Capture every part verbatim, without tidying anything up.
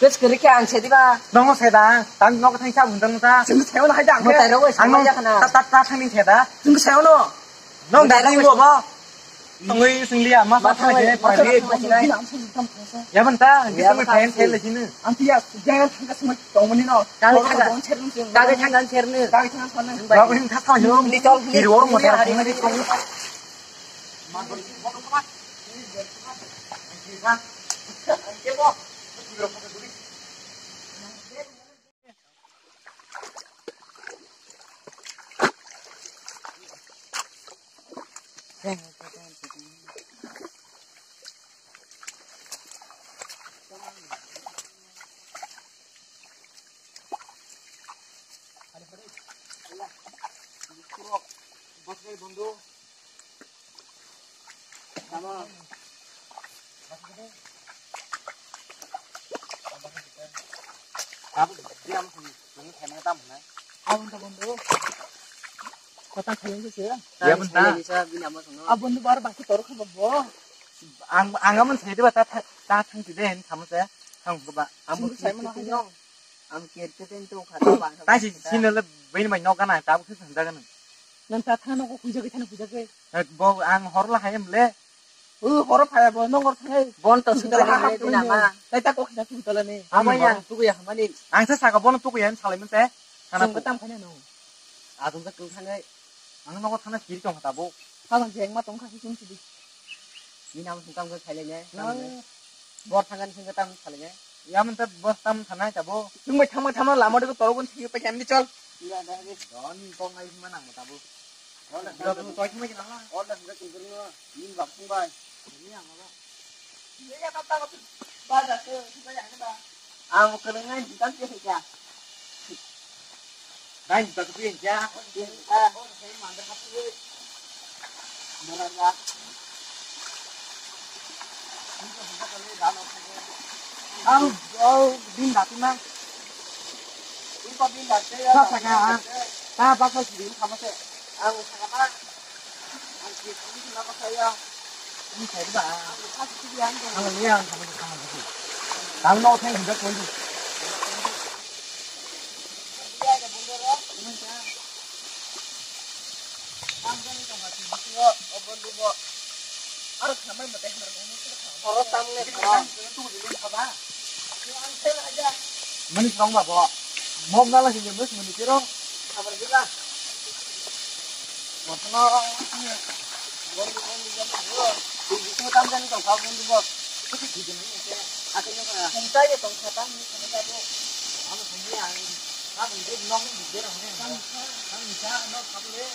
Kwchwrwk khe ang se diba? Nongo se da, tang nok thang sa bundang ta. Chwng se ono hai da ang. Mwtai rok bai ang sama jak na. Ta ta ta thang ni se da. Chwng se ono. Nong da nang bo ba. Tongwi sing liya ma sa thang se. Ya ban ta, ang kisam thang se le sini. Ang tiya, jangan thang ka semua tong mani no. Kami thang ka. Kami thang ka ser ni. Kami thang ka ser ni. Ba ko hin thak thang yo. Ni chol ni. Kiri wor mo thang ni. Kota khalang se. Ya, bun ta. Sa bini amo songno. Abon do bar baki tor kha bo. Ang, ang amon sai de ba ta, ta, ta thang ti den, thamo se. Thang ko ba. Ang bo sai mano hayo. Ang kerte ten to kha ta ba. Ta si, si no le bini mai nok gana, ta bu se thang da gana. Nang ta thang no ko khuja ke, thang khuja ke. Eh, bo ang hor la hayem le. O, horo phaya bo, nongor thangai. Bon to sudala ha ha hai dina ma. Tai ta kok na sudala ni. Amo yang tuku ya hamani. Ang sa saka bono tuku ya salai mante. Kana Sung ko. Tam khane no. Adung ka tung thangai. Ang nogo thana kiri tong ta bo. Habang jeng ma tong kha sung sidi. Ni nam sung tam ka khaile ne. Bor thangan sung ka tam khale ne. Ya mante bor tam thanai ta bo. Sung bai thama thama lama de ko torobon thik pa kami chol. Don kong ai ma nang ta bo. Ol da sungka tung toi thumai kina la. Ol da sungka tung kuru ni bak sung bai. Ni ang ba. Ni ya kata ko ba da se sungka ya ba. Ang ko nang ngai jitan ke ya. Ngai jitan ke ya. Ol da sai mandar ka tu. Bara ya. Ang, oh, din dati mang. Sa saka, ah, ta baksa sidi kama se. Ang saka ma. Ang sidi kama se ya. Ini saya ba. Ang liang kama se kama se. Tang no thang sida koi. Ang jani tong hati bisingo o bondu bo. Aro khamai mate hamar. Oro tamne khoro. Mani song ba bo. Mom nala hinge mes mani kiro. Hamar bila. Motno. Bondu bondu jani bo. Bisingo tam jani tong kha bondu bo. Kungtai ye tong kha tam ni khana bo. Ano khani ang. Tam ni nok ni bujera hone. Tam ni sa nok kha le.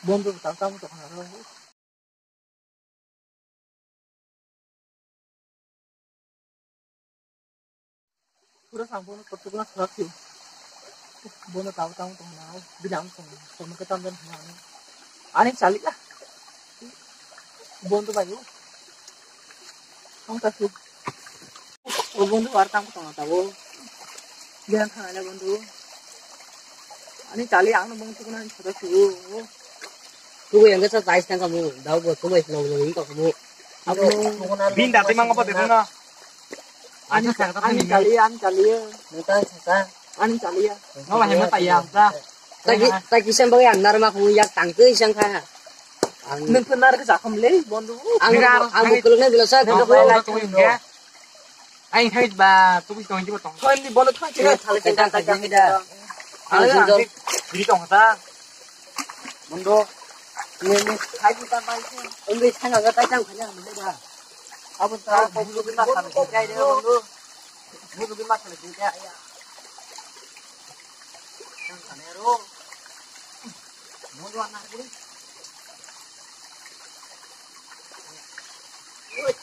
Bondu tang tang tong haro. Pura sampo no kotuk na khulak sih. Bono tahu tahu tong na, bilang tong, tong ke tamdan na. Ani chali lah. Bondu bayu. Tong ta sih. O bondu war tang tong na tahu. Bilang thang na bondu. Ani chali ang no bong tukuna chota su. Tubu yang kesa size tang kamu, dau bo tubu is lo lo ini kamu. Bin dati mang apa tadi na? Ani chali, ani chali. Nang ta sa. Ani chali ya. Nola hema tayang ta. Taki taki sem bagai ang nar ma kamu yak tang ke isang kha. Ang nang penar ke jakam le bondu. Ang ang bukulung na bilasa. Aing thai ba, tubui tong jibo tong. Thoi ni bolo thoi chira thale chira ta jang da. Ang jor. Biri tong ta. Mundo. Ni ni thai ta bai. Ong ni thang ga ta jang khanya mundo da. Abo ta ko bu bi ma kham kai de mundo. Bu bi ma kham kai ya. Jang khane ro. Mundo na bu. Oi.